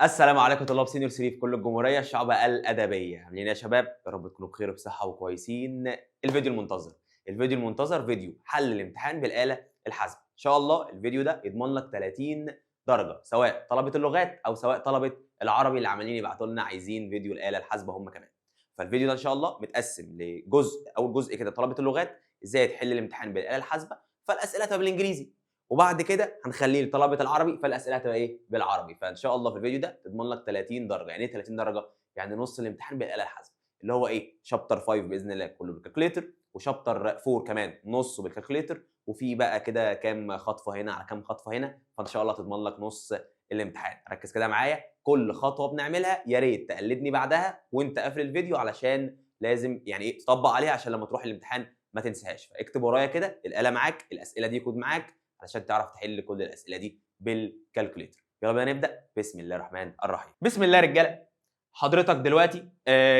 السلام عليكم طلاب senior 3 في كل الجمهوريه، الشعب الادبيه. عاملين ايه يا شباب؟ يا رب تكونوا بخير وبصحه وكويسين. الفيديو المنتظر، الفيديو المنتظر، فيديو حل الامتحان بالاله الحاسبه. ان شاء الله الفيديو ده يضمن لك 30 درجه، سواء طلبه اللغات او سواء طلبه العربي اللي عمالين يبعتوا لنا عايزين فيديو الاله الحاسبة هم كمان. فالفيديو ده ان شاء الله متقسم لجزء، اول جزء كده طلبه اللغات ازاي تحل الامتحان بالاله الحاسبه، فالاسئله تبقى بالانجليزي، وبعد كده هنخليه لطلبه العربي فالاسئله هتبقى ايه؟ بالعربي. فان شاء الله في الفيديو ده تضمن لك 30 درجه. يعني ايه 30 درجه؟ يعني نص الامتحان بالاله الحاسبه، اللي هو ايه؟ chapter 5 باذن الله كله بال calculator، و chapter 4 كمان نصه بال calculator، وفي بقى كده كام خطوة هنا على كام خطوة هنا، فان شاء الله تضمن لك نص الامتحان. ركز كده معايا، كل خطوة بنعملها يا ريت تقلدني بعدها وانت قافل الفيديو، علشان لازم يعني ايه تطبق عليها عشان لما تروح الامتحان ما تنساهاش. فاكتب ورايا كده، الاله معاك، الاسئلة دي كود معاك علشان تعرف تحل كل الاسئلة دي بال calculator. يلا بينا نبدا. بسم الله الرحمن الرحيم. بسم الله يا رجاله. حضرتك دلوقتي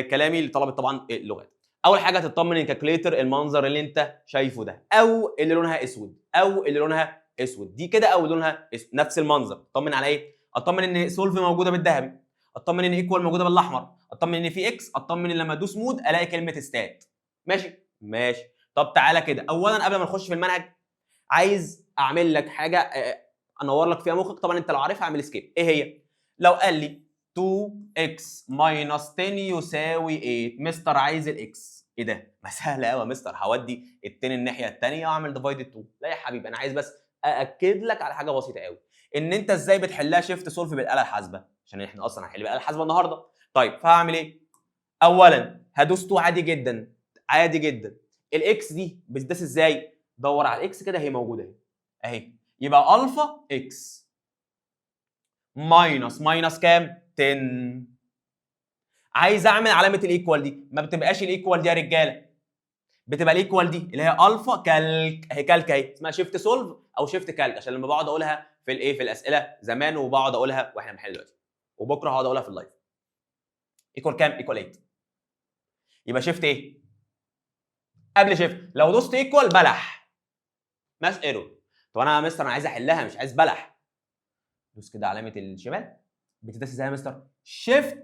كلامي لطلبه طبعا اللغات. اول حاجة تطمن ال calculator المنظر اللي انت شايفه ده، او اللي لونها اسود، او اللي لونها اسود دي كده، او لونها اسود، نفس المنظر. اطمن على ايه؟ اطمن ان solve موجودة بالذهبي، اطمن ان equal موجودة بالاحمر، اطمن ان في x، اطمن ان لما ادوس mode الاقي كلمة stat. ماشي ماشي. طب تعالى كده، اولا قبل ما نخش في المنهج عايز اعمل لك حاجة انور لك فيها مخك. طبعا انت لو عارفها اعمل skip. ايه هي؟ لو قال لي 2x minus 10 يساوي 8، مستر عايز ال x. ايه ده؟ ما سهلة قوي يا مستر، هودي ال 10 الناحية الثانية واعمل divide 2. لا يا حبيبي، انا عايز بس ااكد لك على حاجة بسيطة قوي، ان انت ازاي بتحلها shift solve بالاله الحاسبه، عشان احنا اصلا هنحل بالاله الحاسبة النهارده. طيب فهعمل ايه؟ اولا هدوس 2 عادي جدا عادي جدا. ال x دي بتداس ازاي؟ دور على ال x كده، هي موجودة اهي اهي، يبقى alpha x minus minus كام؟ 10. عايز اعمل علامة ال equal دي، ما بتبقاش ال equal دي يا رجاله، بتبقى ال equal دي اللي هي alpha calc اهي، calc اهي، اسمها shift solve او shift calc، عشان لما بقعد اقولها في الايه في الاسئلة زمان، وبقعد اقولها واحنا بنحل دلوقتي، وبكره هقعد اقولها في ال live. equal كام؟ equal 8. يبقى shift ايه؟ قبل shift لو دوست equal بلح math error. طب انا يا مستر انا عايز احلها مش عايز بلح. دوس كده علامة الشمال. بتداس ازاي يا مستر؟ shift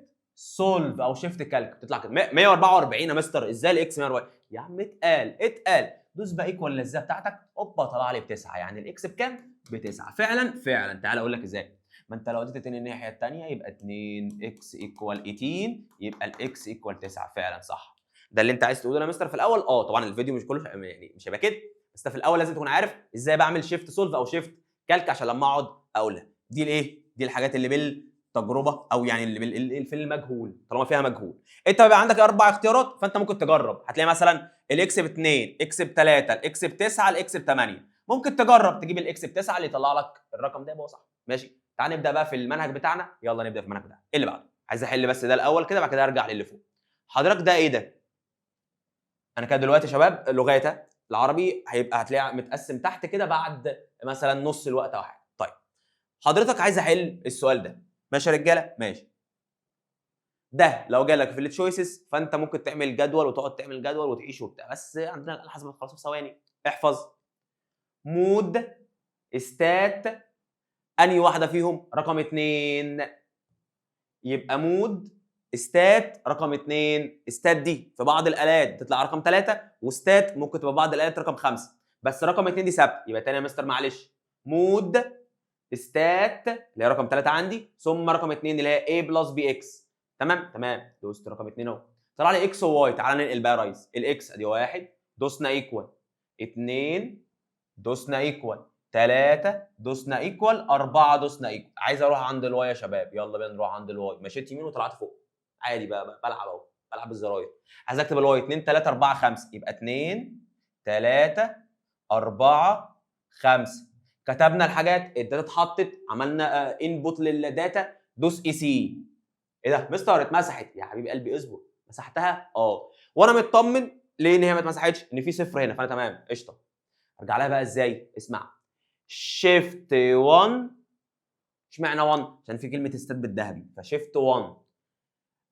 solve او shift calc، بتطلع كده 144 يا مستر. ازاي ال x 144؟ يا عم اتقال اتقال. دوس بقى equal الازاي بتاعتك، اوبا طلع لي بتسعه. يعني ال x بكام؟ بتسعة فعلا فعلا. تعال اقول لك ازاي. ما انت لو اديت اتنين الناحية الثانية يبقى 2 x equal 18، يبقى ال x equal 9. فعلا صح. ده اللي انت عايز تقوله يا مستر في الاول. طبعا الفيديو مش كله يعني مش هيبقى كده، بس في الاول لازم تكون عارف ازاي بعمل shift solve او shift calc عشان لما اقعد اقولها. دي الايه؟ دي الحاجات اللي بالتجربة او يعني اللي في المجهول. طالما فيها مجهول انت بيبقى عندك اربع اختيارات، فانت ممكن تجرب. هتلاقي مثلا ال x ب 2، x ب 3، ال x ب 9، ال x ب 8. ممكن تجرب تجيب ال x ب 9 اللي يطلع لك الرقم ده يبقى هو صح. ماشي، تعال نبدا بقى في المنهج بتاعنا. يلا نبدا في المنهج بتاعنا. ايه اللي بعده؟ عايز احل بس ده الاول كده، بعد كده ارجع للي فوق. حضرتك ده ايه ده؟ انا كده دلوقتي يا شباب لغاية العربي هيبقى هتلاقي متقسم تحت كده بعد مثلا نص الوقت او حاجه. طيب حضرتك عايز احل السؤال ده. ماشي يا رجاله؟ ماشي. ده لو جالك في ال choices فانت ممكن تعمل جدول وتقعد تعمل جدول وتعيش وبتاع، بس عندنا الآلة الحاسبة خلاص في ثواني. احفظ mode stat، انهي واحدة فيهم؟ رقم اتنين. يبقى mode stat رقم اتنين. stat دي في بعض الالات تطلع رقم ثلاثة، و stat ممكن تبقى بعض الالات رقم خمسة، بس رقم اتنين دي ثابته. يبقى تاني يا مستر معلش، mode stat اللي هي رقم ثلاثة عندي، ثم رقم اثنين اللي هي a plus b x. تمام تمام. دوست رقم اثنين اهو، طلع لي x و y. تعال ننقل بقى يا ريس. ال x ادي واحد، دوسنا equal، اثنين دوسنا equal، ثلاثة دوسنا equal، أربعة دوسنا equal. عايز اروح عند ال y يا شباب، يلا بينا نروح عند ال y. مشيت يمين وطلعت فوق عادي بقى بلعب اهو، بلعب بالزراير. عايز اكتب ال y، 2 3 4 5، يبقى 2 3 4 5. كتبنا الحاجات، ال data اتحطت، عملنا input لل data. دوس AC. ايه ده مستر اتمسحت؟ يا حبيب قلبي اصبر. مسحتها وانا مطمن. ليه ان هي ما اتمسحتش؟ ان في صفر هنا، فانا تمام قشطه. ارجع لها بقى ازاي؟ اسمع، shift 1. اشمعنى 1؟ عشان في كلمة stat بالذهبي، ف shift 1.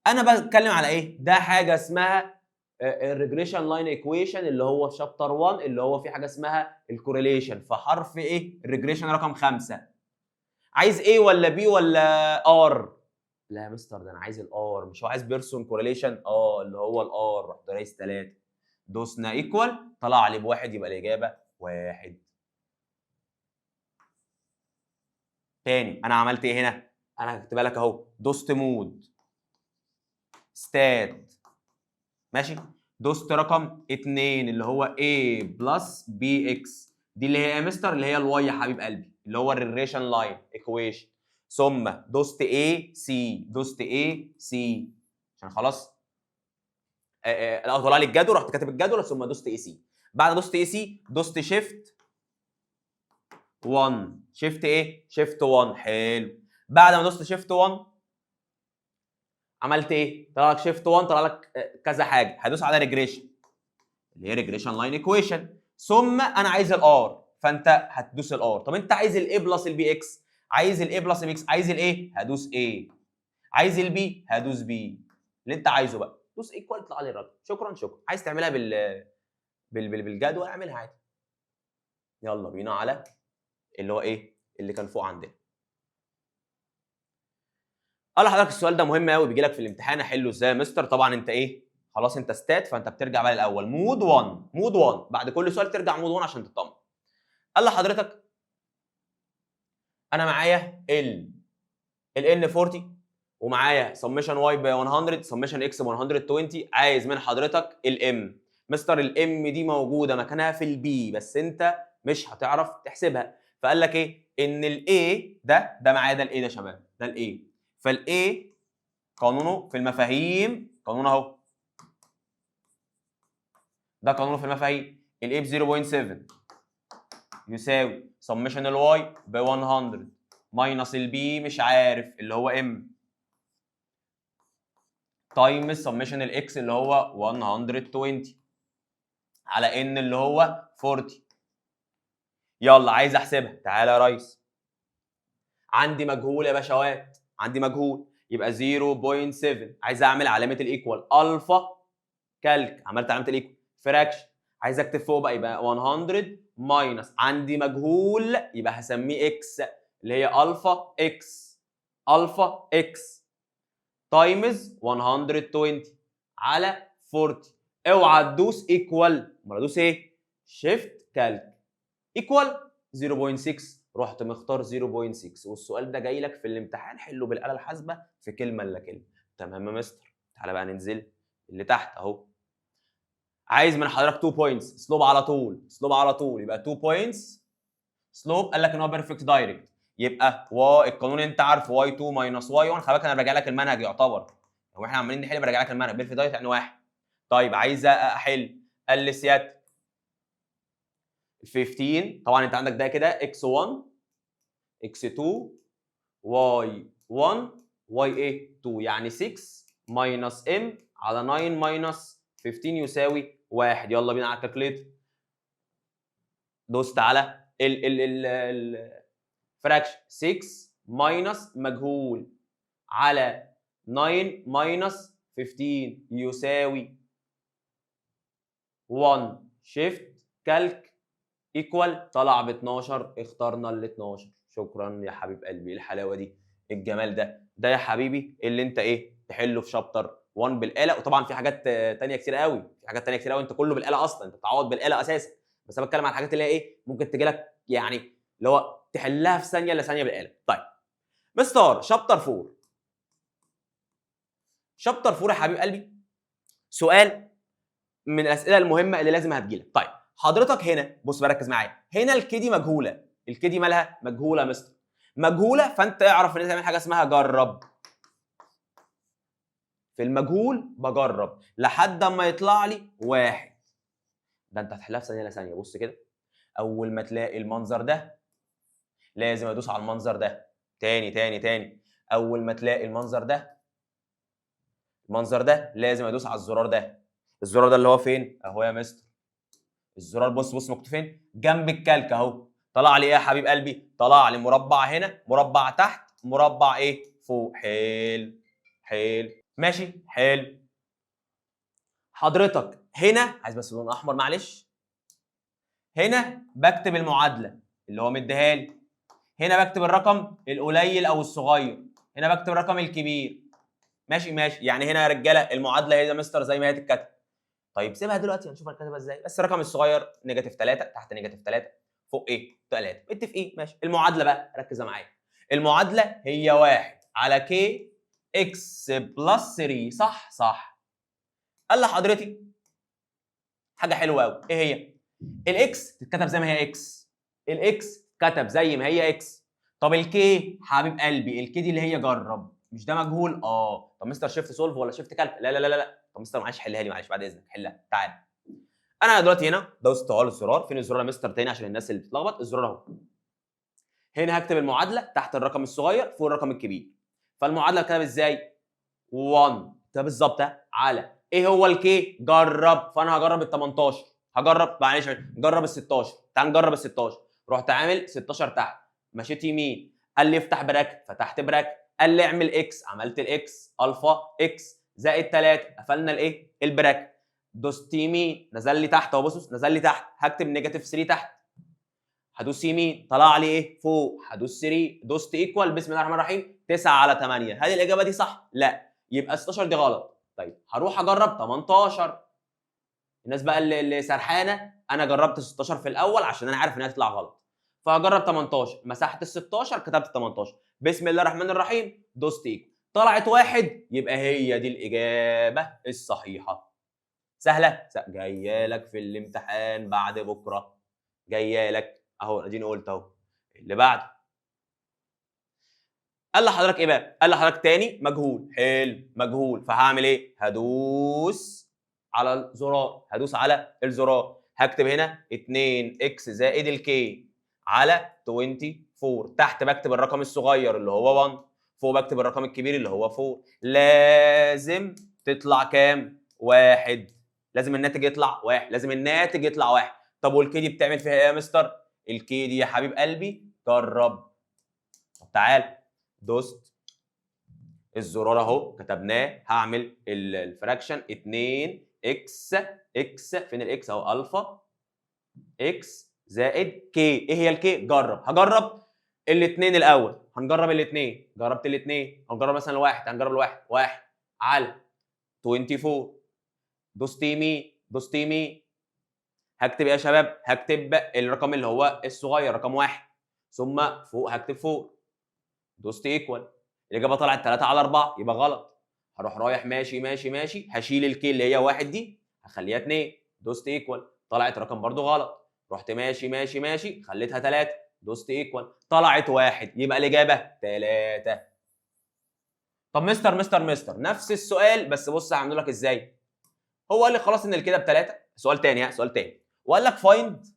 انا بتكلم على ايه؟ ده حاجة اسمها ال regression line equation اللي هو في chapter 1، اللي هو في حاجة اسمها ال correlation، فحرف ايه؟ ال regression رقم 5. عايز A ولا B ولا R؟ لا يا مستر، ده انا عايز ال R، مش هو عايز Pearson correlation؟ اللي هو ال R. رحت دايس 3، دوسنا equal، طلع لي بواحد، يبقى الاجابة واحد. تاني انا عملت ايه هنا؟ انا هكتبها لك اهو، دوست mode stat، ماشي، دوست رقم 2 اللي هو A plus BX، دي اللي هي ايه يا مستر؟ اللي هي ال Y يا حبيب قلبي، اللي هو ال regression line equation. ثم دوست A C، دوست A C عشان خلاص الاول طلع لي الجدول، رحت كاتب الجدول، ثم دوست A C. بعد ما دوست A C دوست shift 1، shift ايه؟ shift 1. حلو. بعد ما دوست shift 1 عملت ايه؟ طلع لك shift 1، طلع لك كذا حاجة، هدوس على regression اللي هي regression line equation. ثم انا عايز ال R، فانت هتدوس ال R. طب انت عايز ال A plus ال B X، عايز ال A plus ال B X، عايز ال A هدوس A، عايز ال B هدوس B، اللي انت عايزه بقى دوس equal، يطلع لي الرقم. شكرا شكرا. عايز تعملها بالجدول اعملها عادي. يلا بينا على اللي هو ايه اللي كان فوق عندنا. قال لحضرتك السؤال ده مهم قوي، بيجي لك في الامتحان، احله ازاي يا مستر؟ طبعا انت ايه، خلاص انت stat، فانت بترجع بقى الاول mode 1، mode 1 بعد كل سؤال ترجع mode 1 عشان تطمن. قال لحضرتك انا معايا ال N 40 ومعايا سمشن Y ب 100، سمشن X ب 120، عايز من حضرتك ال M. مستر ال M دي موجودة مكانها في ال B، بس انت مش هتعرف تحسبها. فقال لك ايه؟ ان ال A ده معايا، ده ال A ده يا شباب، ده ال A. فال A قانونه في المفاهيم، قانون اهو، ده قانونه في المفاهيم. ال A ب 0.7 يساوي summation ال Y ب 100 minus ال B مش عارف اللي هو M times summation ال X اللي هو 120 على N اللي هو 40. يلا عايز احسبها، تعالى يا ريس، عندي مجهول يا باشوات، عندي مجهول، يبقى 0.7. عايز اعمل علامة ال equal، alpha calc، عملت علامة ال equal، fraction، عايز اكتب فوق بقى، يبقى 100 minus، عندي مجهول يبقى هسميه X اللي هي alpha X، alpha X times 120 على 40. اوعى تدوس equal، امال ادوس ايه؟ shift calc equal 0.6، رحت مختار 0.6. والسؤال ده جاي لك في الامتحان، حله بالاله الحاسبة في كلمة الا كلمه. تمام يا مستر. تعالى بقى ننزل اللي تحت اهو. عايز من حضرتك 2 points slope على طول، slope على طول، يبقى 2 points slope. قال لك ان هو perfect direct، يبقى و القانون انت عارفه، y 2 minus y 1. خلي بالك انا براجع لك المنهج، يعتبر هو احنا عمالين نحل، براجع لك المنهج. perfect direct يعني واحد. طيب عايز احل، قال لي سيادتك 15، طبعا انت عندك ده كده x 1 x 2 y 1 y ايه 2، يعني 6 minus M على 9 minus 15 يساوي 1. يلا بينا على ال calculator. دوست على ال fraction، 6 minus مجهول على 9 minus 15 يساوي 1، shift calc equal، طلع ب 12، اخترنا ال 12. شكرا يا حبيب قلبي. ايه الحلاوة دي؟ إيه الجمال ده؟ ده يا حبيبي اللي انت ايه تحله في chapter 1 بالاله. وطبعا في حاجات تانية كتير قوي، في حاجات تانية كتير قوي، انت كله بالاله اصلا، انت بتعوض بالاله اساسا، بس انا بتكلم على الحاجات اللي هي ايه ممكن تجي لك، يعني اللي هو تحلها في ثانية الا ثانية بالاله. طيب مستر، chapter 4، chapter 4 يا حبيب قلبي، سؤال من الاسئلة المهمة اللي لازم هتجيلك. طيب حضرتك هنا بص، بركز معايا هنا، ال K دي مجهوله، ال K دي مالها؟ مجهولة يا مستر، مجهوله، فانت اعرف ان انت تعمل حاجة اسمها جرب في المجهول، بجرب لحد اما يطلع لي واحد. ده انت هتحلها في ثانية الا ثانيه. بص كده، اول ما تلاقي المنظر ده لازم ادوس على المنظر ده. تاني تاني تاني، اول ما تلاقي المنظر ده، المنظر ده لازم ادوس على الزرار ده. الزرار ده اللي هو فين؟ اهو يا مستر الزرار، بص بص مكتوب فين؟ جنب ال calc اهو. طلع لي ايه يا حبيب قلبي؟ طلع لي مربع هنا، مربع تحت، مربع ايه فوق. حلو حلو ماشي حلو. حضرتك هنا عايز بس لون احمر معلش. هنا بكتب المعادلة اللي هو مديها لي، هنا بكتب الرقم القليل او الصغير. هنا بكتب الرقم الكبير. ماشي ماشي. يعني هنا يا رجاله المعادلة هي يا مستر زي ما هي تتكتب. طيب سيبها دلوقتي هنشوف هنكتبها ازاي. بس الرقم الصغير negative 3 تحت negative 3 فوق ايه؟ 3. متفقين؟ ماشي. المعادلة بقى ركز معايا، المعادلة هي 1 على k x plus 3، صح؟ صح. قال لحضرتي حاجة حلوة قوي، ايه هي؟ ال x تتكتب زي ما هي x، ال x كتب زي ما هي x. طب ال k حبيب قلبي، ال k دي اللي هي جرب، مش ده مجهول؟ اه. طب مستر shift solve ولا shift calc؟ لا لا لا لا. طب مستر معلش حلها لي، معلش بعد اذنك حلها. تعال، انا دلوقتي هنا دوست على الزرار. فين الزرار يا مستر تاني عشان الناس اللي بتتلخبط؟ الزرار اهو. هنا هكتب المعادلة تحت الرقم الصغير فوق الرقم الكبير. فالمعادله كتب ازاي؟ 1 ده بالظبط على ايه هو ال k؟ جرب. فانا هجرب ال 18، هجرب معلش جرب ال 16. تعال نجرب ال 16. رحت عامل 16 تحت، مشيت يمين، قال لي افتح bracket، فتحت bracket، قال لي اعمل x، عملت ال x alpha x زائد 3، قفلنا الايه؟ ال bracket. دوست يمين نزل لي تحت اهو، بص نزل لي تحت، هكتب negative 3 تحت، هدوس يمين طلع لي ايه؟ فوق، هدوس 3، دوست equal، بسم الله الرحمن الرحيم، 9 على 8. هل الاجابة دي صح؟ لا، يبقى 16 دي غلط. طيب هروح اجرب 18. الناس بقى اللي سرحانه، انا جربت 16 في الاول عشان انا عارف انها تطلع غلط، فهجرب 18. مسحت ال 16 كتبت 18، بسم الله الرحمن الرحيم، دوست equal، طلعت واحد، يبقى هي دي الاجابة الصحيحة. سهلة؟ جاية لك في الامتحان بعد بكره، جاية لك اهو، اديني قلت اهو. اللي بعده قال لحضرتك ايه بقى؟ قال لحضرتك تاني مجهول. حلو، مجهول، فهعمل ايه؟ هدوس على الزرار، هدوس على الزرار، هكتب هنا 2 x زائد ال k على 24. تحت بكتب الرقم الصغير اللي هو 1، فوق بكتب الرقم الكبير اللي هو 4. لازم تطلع كام؟ واحد. لازم الناتج يطلع واحد، لازم الناتج يطلع واحد. طب وال k دي بتعمل فيها ايه يا مستر؟ ال k دي يا حبيب قلبي جرب. طب تعال، دوست الزرار اهو، كتبناه، هعمل ال fraction 2 x، x فين ال x؟ اهو، alpha x زائد k. ايه هي ال k؟ جرب. هجرب الاثنين الاول، هنجرب الاثنين. جربت الاثنين، هنجرب مثلا الواحد، هنجرب الواحد، واحد على 24. دوست يمين، دوست يمين، هكتب ايه يا شباب؟ هكتب الرقم اللي هو الصغير رقم واحد، ثم فوق هكتب 4. دوست equal، الاجابة طلعت 3 على 4، يبقى غلط. هروح رايح ماشي ماشي ماشي، هشيل ال k اللي هي واحد دي هخليها 2. دوست equal، طلعت رقم برضو غلط. رحت ماشي ماشي ماشي، خليتها 3، دوست equal، طلعت واحد، يبقى الاجابة 3. طب مستر مستر مستر، نفس السؤال بس بص هعمله لك ازاي. هو قال لي خلاص ان ال k بثلاثه. سؤال تاني، ها، سؤال تاني، وقال لك find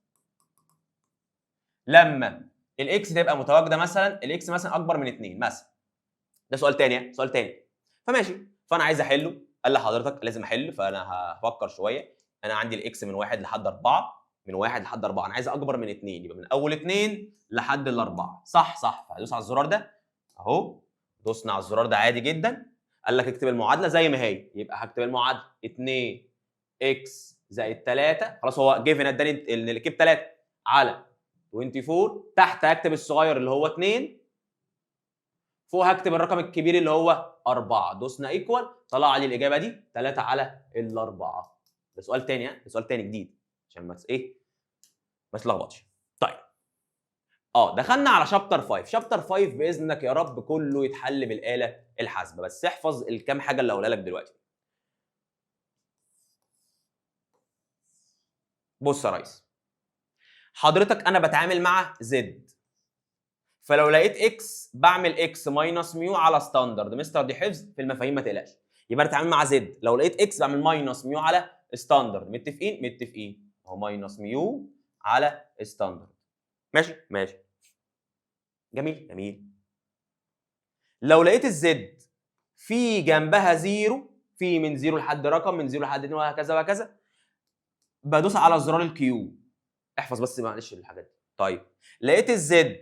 لما ال x تبقى متواجدة مثلا ال x مثلا اكبر من 2 مثلا. ده سؤال تاني، ها؟ سؤال تاني. فماشي، فانا عايز احله. قال لحضرتك لازم احل، فانا هفكر شوية. انا عندي ال x من 1 لحد 4، من 1 لحد 4، انا عايز اكبر من 2، يبقى من اول 2 لحد الاربعه، صح؟ صح. فهدوس على الزرار ده اهو، دوسنا على الزرار ده عادي جدا. قال لك اكتب المعادلة زي ما هي، يبقى هكتب المعادلة 2 x زائد 3، خلاص هو given اداني ان ال k ب 3، على 24. تحت هكتب الصغير اللي هو 2، فوق هكتب الرقم الكبير اللي هو 4. دوسنا equal، طلع لي الاجابة دي 3 على الاربعة. ده سؤال تاني، ها، ده سؤال تاني جديد عشان ما ايه ما تلخبطش. طيب دخلنا على chapter 5. chapter 5 باذنك يا رب كله يتحل بالاله الحاسبه، بس احفظ الكام حاجة اللي هقولها لك دلوقتي. بص يا ريس، حضرتك انا بتعامل مع z، فلو لقيت x بعمل x minus mu على standard. مستر دي حفظ في المفاهيم ما تقلقش. يبقى انا بتعامل مع z، لو لقيت x بعمل minus mu على standard. متفقين؟ متفقين. اهو minus mu على standard. ماشي ماشي، جميل جميل. لو لقيت ال z في جنبها zero، في من zero لحد رقم، من zero لحد 2 وهكذا وهكذا، بدوس على زرار ال Q. احفظ بس معلش الحاجات دي. طيب لقيت ال z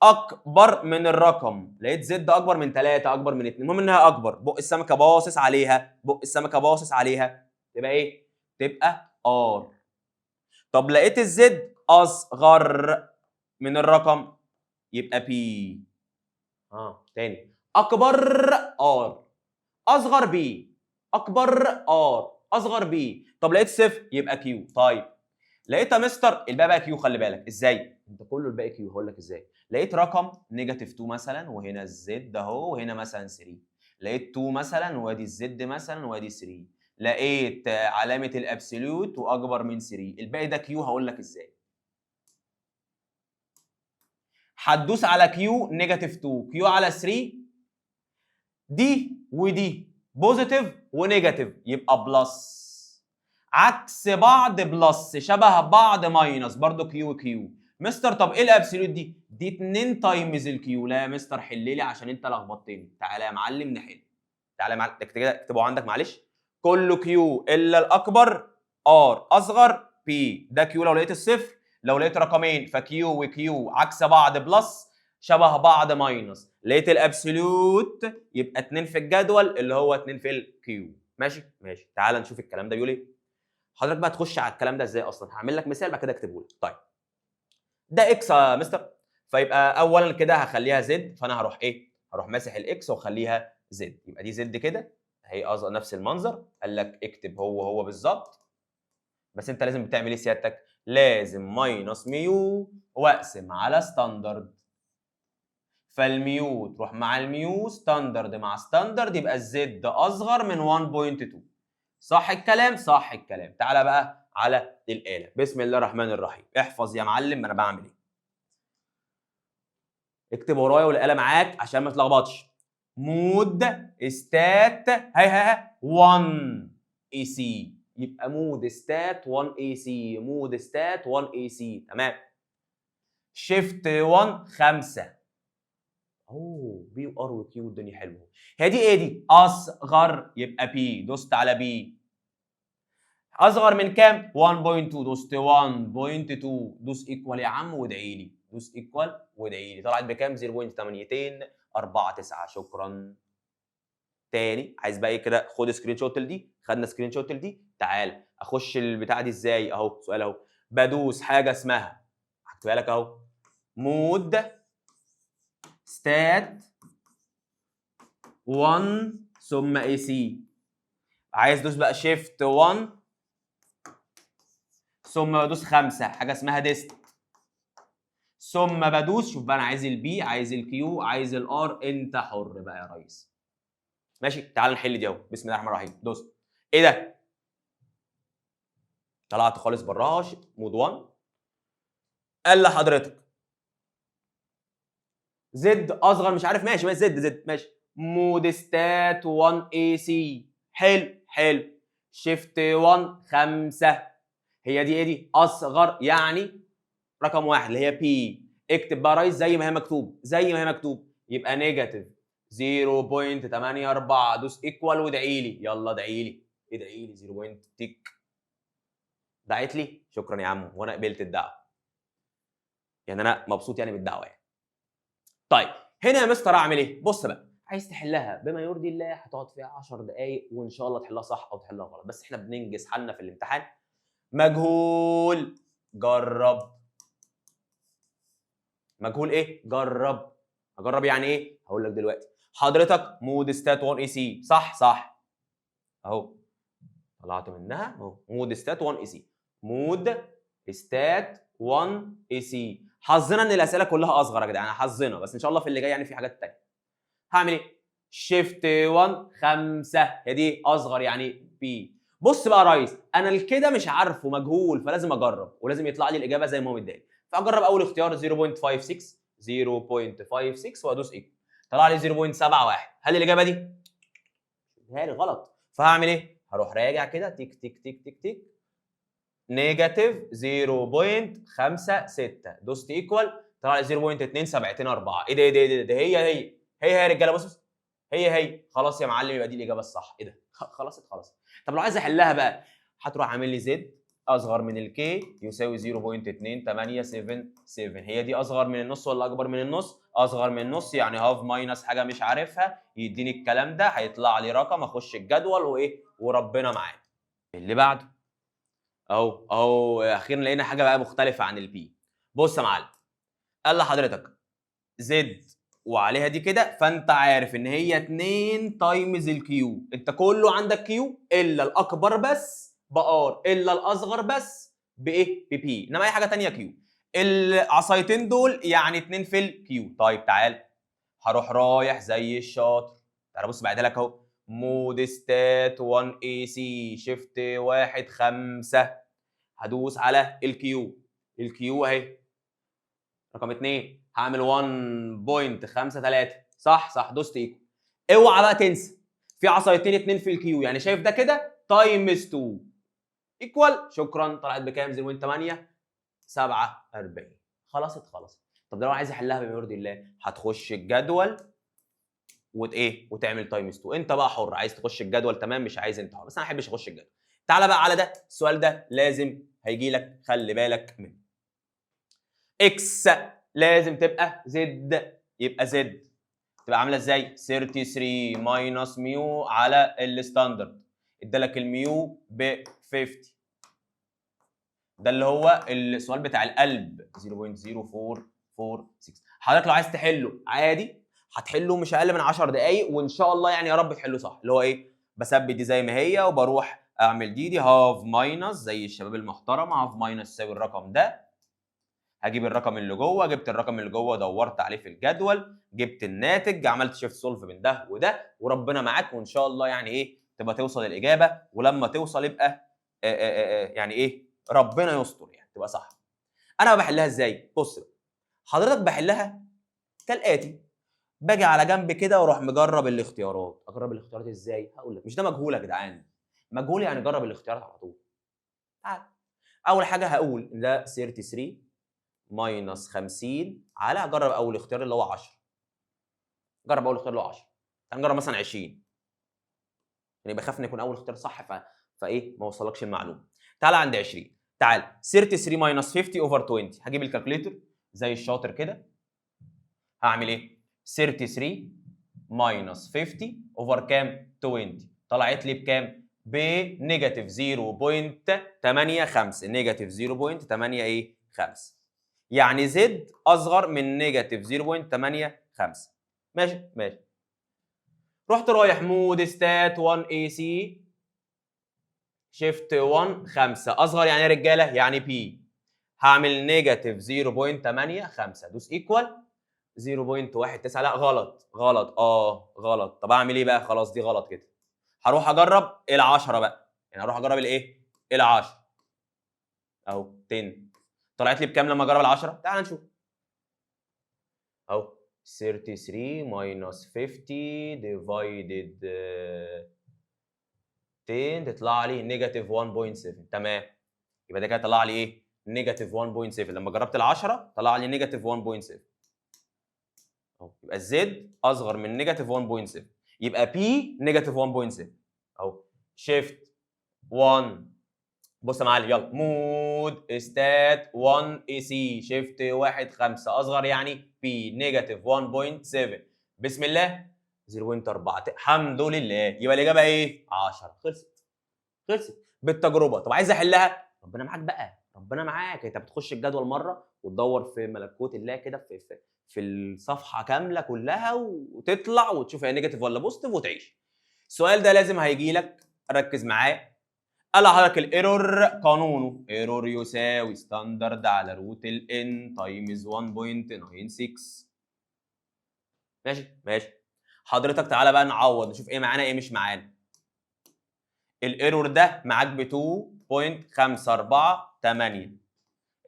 اكبر من الرقم، لقيت z اكبر من 3، اكبر من 2، المهم انها اكبر، بق السمكة باصص عليها، بق السمكة باصص عليها، تبقى ايه؟ تبقى R. طب لقيت ال z اصغر من الرقم يبقى P. تاني اكبر R، اصغر P، اكبر R، اصغر P. طب لقيت صفر يبقى Q. طيب لقيتها مستر الباقي بقى Q. خلي بالك ازاي، انت كله الباقي Q. هقول لك ازاي. لقيت رقم negative 2 مثلا، وهنا ال Z اهو، وهنا مثلا 3. لقيت 2 مثلا، وادي ال Z مثلا، وادي 3. لقيت علامة ال absolute واكبر من 3، الباقي ده Q. هقول لك ازاي. هتدوس على Q negative 2، Q على 3، دي ودي positive و negative يبقى plus، عكس بعض plus، شبه بعض minus، برضو Q Q. مستر طب ايه ال absolute دي؟ دي 2 times ال Q. لا يا مستر حل لي عشان انت لخبطتني. تعالى يا معلم نحل، تعالى يا معلم اكتب كده، اكتبه عندك معلش. كله Q الا الاكبر R اصغر P، ده Q لو لقيت الصفر. لو لقيت رقمين ف Q و Q عكس بعض plus، شبه بعض minus. لقيت ال absolute يبقى 2 في الجدول اللي هو 2 في ال Q. ماشي ماشي. تعال نشوف الكلام ده بيقول ايه. حضرتك بقى تخش على الكلام ده ازاي اصلا؟ هعمل لك مثال بعد كده اكتبه لك. طيب ده X يا مستر، فيبقى اولا كده هخليها Z، فانا هروح ايه؟ هروح ماسح ال X واخليها Z، يبقى دي Z كده هي نفس المنظر. قال لك اكتب هو هو بالظبط، بس انت لازم بتعمل ايه سيادتك؟ لازم minus mu واقسم على standard، فال mu تروح مع ال mu، standard مع standard، يبقى ال Z اصغر من 1.2. صح الكلام؟ صح الكلام. تعالى بقى على الآلة، بسم الله الرحمن الرحيم. احفظ يا معلم انا بعمل ايه، اكتب ورايا والآلة معاك عشان ما تلخبطش. mode stat هاي هاي 1 AC، يبقى mode stat 1 AC، mode stat 1 AC. تمام. shift 1 5، اوه P و R و Q، الدنيا حلوة. هي دي ايه دي؟ اصغر، يبقى P. دوست على P، اصغر من كام؟ 1.2. دوست 1.2، دوس equal يا عم وادعي لي، دوس equal وادعي لي. طلعت بكام؟ 0.8249. شكرا. تاني عايز بقى ايه كده؟ خد screenshot لدي. خدنا screenshot لدي. تعال اخش البتاعه دي ازاي؟ اهو سؤال اهو. بدوس حاجة اسمها، هكتبها لك اهو، mode stat 1 ثم AC. عايز دوس بقى shift 1 ثم بدوس 5، حاجة اسمها dist، ثم بدوس. شوف بقى انا عايز ال P، عايز ال Q، عايز ال R، انت حر بقى يا ريس. ماشي، تعال نحل دي اهو. بسم الله الرحمن الرحيم. دوس. ايه ده؟ طلعت خالص براها. mode 1. قال لحضرتك Z اصغر مش عارف، ماشي ماشي، Z Z ماشي. mode stat 1 AC. حلو حلو. shift 1 5، هي دي ايه دي؟ اصغر، يعني رقم واحد اللي هي P. اكتب بقى ريس زي ما هي مكتوب، زي ما هي مكتوب، يبقى negative 0.84. دوس equal وادعي لي، يلا ادعي لي، ادعي لي. 0. تك دعيت لي، شكرا يا عم، وانا قبلت الدعوه، يعني انا مبسوط يعني بالدعوة يعني. طيب هنا يا مستر اعمل ايه؟ بص بقى، عايز تحلها بما يرضي الله هتقعد فيها 10 دقائق وان شاء الله تحلها صح او تحلها غلط، بس احنا بننجز حالنا في الامتحان. مجهول، جرب. مجهول ايه؟ جرب. اجرب يعني ايه؟ هقول لك دلوقتي. حضرتك mode stat 1 AC، صح؟ صح اهو، طلعت منها اهو، mode stat 1 AC، mode stat 1 AC. حظنا ان الاسئلة كلها اصغر يا جدعان، حظنا، بس ان شاء الله في اللي جاي يعني في حاجات تانية. هعمل ايه؟ shift 1 5، هي دي اصغر يعني P. بص بقى يا ريس، انا كده مش عارفه، مجهول، فلازم اجرب ولازم يطلع لي الاجابة زي ما هو مداني. فاجرب اول اختيار 0.56، 0.56 وادوس equal، طلع لي 0.71. هل الاجابة دي؟ لي غلط. فهعمل ايه؟ هروح راجع كده تيك تيك تيك تيك تيك، negative 0.56، دوست equal، طلع لي 0.2724. ايه ده ايه ده ايه ده؟ ده هي هي هي هي يا رجاله، بص هي هي. خلاص يا معلم، يبقى دي الاجابة الصح. ايه ده؟ خلصت خلاص. طب لو عايز احلها بقى، هتروح عامل لي Z اصغر من ال K يساوي 0.2877. هي دي اصغر من النص ولا اكبر من النص؟ اصغر من النص، يعني half minus حاجة مش عارفها، يديني الكلام ده، هيطلع لي رقم، اخش الجدول وايه وربنا معانا. اللي بعده اهو اهو، اخيرا لقينا حاجة بقى مختلفة عن ال P. بص يا معلم، قال لحضرتك Z وعليها دي كده، فانت عارف ان هي 2 times ال Q. انت كله عندك Q الا الاكبر بس ب R، الا الاصغر بس بايه؟ ب P، انما اي حاجة تانية Q. العصايتين دول يعني 2 في ال Q. طيب تعال هروح رايح زي الشاطر، تعال بص بعدها لك اهو، mode stat 1 AC shift 1 5، هدوس على ال Q، ال Q اهي رقم 2، هعمل 1.53، صح صح، دوست equal. اوعى بقى تنسى في عصايتين 2 في ال Q، يعني شايف ده كده times 2 equal، شكرا، طلعت بكام؟ 0.8 47. خلصت خلصت. طب ده لو عايز احلها بما يرضي الله، هتخش الجدول وت ايه وتعمل times 2. انت بقى حر، عايز تخش الجدول تمام، مش عايز انت حر، بس انا ما احبش اخش الجدول. تعالى بقى على ده، السؤال ده لازم هيجي لك، خلي بالك منه. X لازم تبقى Z، يبقى Z تبقى عامله ازاي؟ 33 minus mu على ال standard، ادالك ال mu ب 50. ده اللي هو السؤال بتاع القلب 0.0446. حضرتك لو عايز تحله عادي هتحله مش اقل من 10 دقايق، وان شاء الله يعني يا رب تحله صح. اللي هو ايه؟ بثبت دي زي ما هي وبروح اعمل دي half minus زي الشباب المحترمة، half minus يساوي الرقم ده، هجيب الرقم اللي جوه، جبت الرقم اللي جوه دورت عليه في الجدول، جبت الناتج، عملت shift solve بين ده وده، وربنا معاك، وان شاء الله يعني ايه تبقى توصل الاجابة، ولما توصل يبقى يعني ايه ربنا يستر، يعني تبقى صح. انا بحلها ازاي؟ بص بقى حضرتك، بحلها كالاتي: باجي على جنب كده واروح مجرب الاختيارات. اجرب الاختيارات ازاي؟ هقول لك. مش ده مجهول يا جدعان؟ مجهول يعني جرب الاختيارات على طول. تعال، اول حاجة هقول ان ده 33 minus 50 على، اجرب اول اختيار اللي هو 10، جرب اول اختيار اللي هو 10. تعال نجرب مثلا 20، يعني بخاف ان يكون اول اختيار صح فايه ما وصلكش المعلومه. تعال عند 20، تعال 33 minus 50 over 20. هجيب ال calculator زي الشاطر كده، هعمل ايه؟ 33 minus 50 over كام؟ 20. طلعت لي بكام؟ ب negative 0.85، negative 0.8 ايه 5، يعني Z اصغر من negative 0.85. ماشي ماشي. رحت رايح mode stat 1 AC shift 1 5، اصغر يعني يا رجاله يعني P، هعمل negative 0.85، دوس equal 0.19. لا غلط غلط، اه غلط. طب اعمل ايه بقى؟ خلاص دي غلط كده، هروح اجرب ال10 بقى، يعني هروح اجرب الايه؟ ال10 اهو 10. طلعت لي بكام لما اجرب ال10؟ تعال نشوف اهو، 33 minus 50 divided 10 تطلع لي negative 1.7. تمام، يبقى ده كده طلع لي ايه؟ negative 1.7. لما جربت ال10 طلع لي negative 1.7 اهو، يبقى ال Z اصغر من negative 1.7، يبقى P negative 1.7 اهو. shift 1، بص يا معلم، يلا mode stat 1 AC shift 1 5، اصغر يعني P negative 1.7، بسم الله 0.4، الحمد لله. يبقى الاجابة ايه؟ 10. خلصت خلصت بالتجربه. طب عايز احلها؟ ربنا معاك بقى، ربنا معاك. انت بتخش الجدول مرة وتدور في ملكوت الله كده في الصفحة كاملة كلها، وتطلع وتشوف هي negative ولا positive وتعيش. السؤال ده لازم هيجي لك، ركز معايا. قال لحضرتك ال error قانونه error يساوي standard على root ال n times 1.96. ماشي ماشي. حضرتك تعالى بقى نعوض، نشوف ايه معانا ايه مش معانا. ال error ده معاك ب 2.548،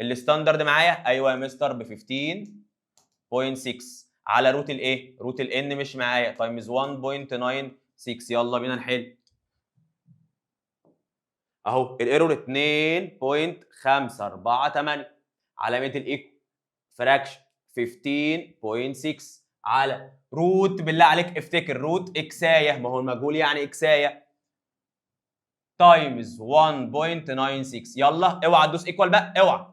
ال standard معايا ايوه يا مستر ب 15.6، على root الايه؟ root ال n مش معايا، times 1.96. يلا بينا نحل اهو. ال error 2.548، علامة ال equal، fraction 15.6 على root، بالله عليك افتكر root اكسايه، ما هو المجهول يعني اكسايه، times 1.96. يلا اوعى تدوس equal بقى، اوعى.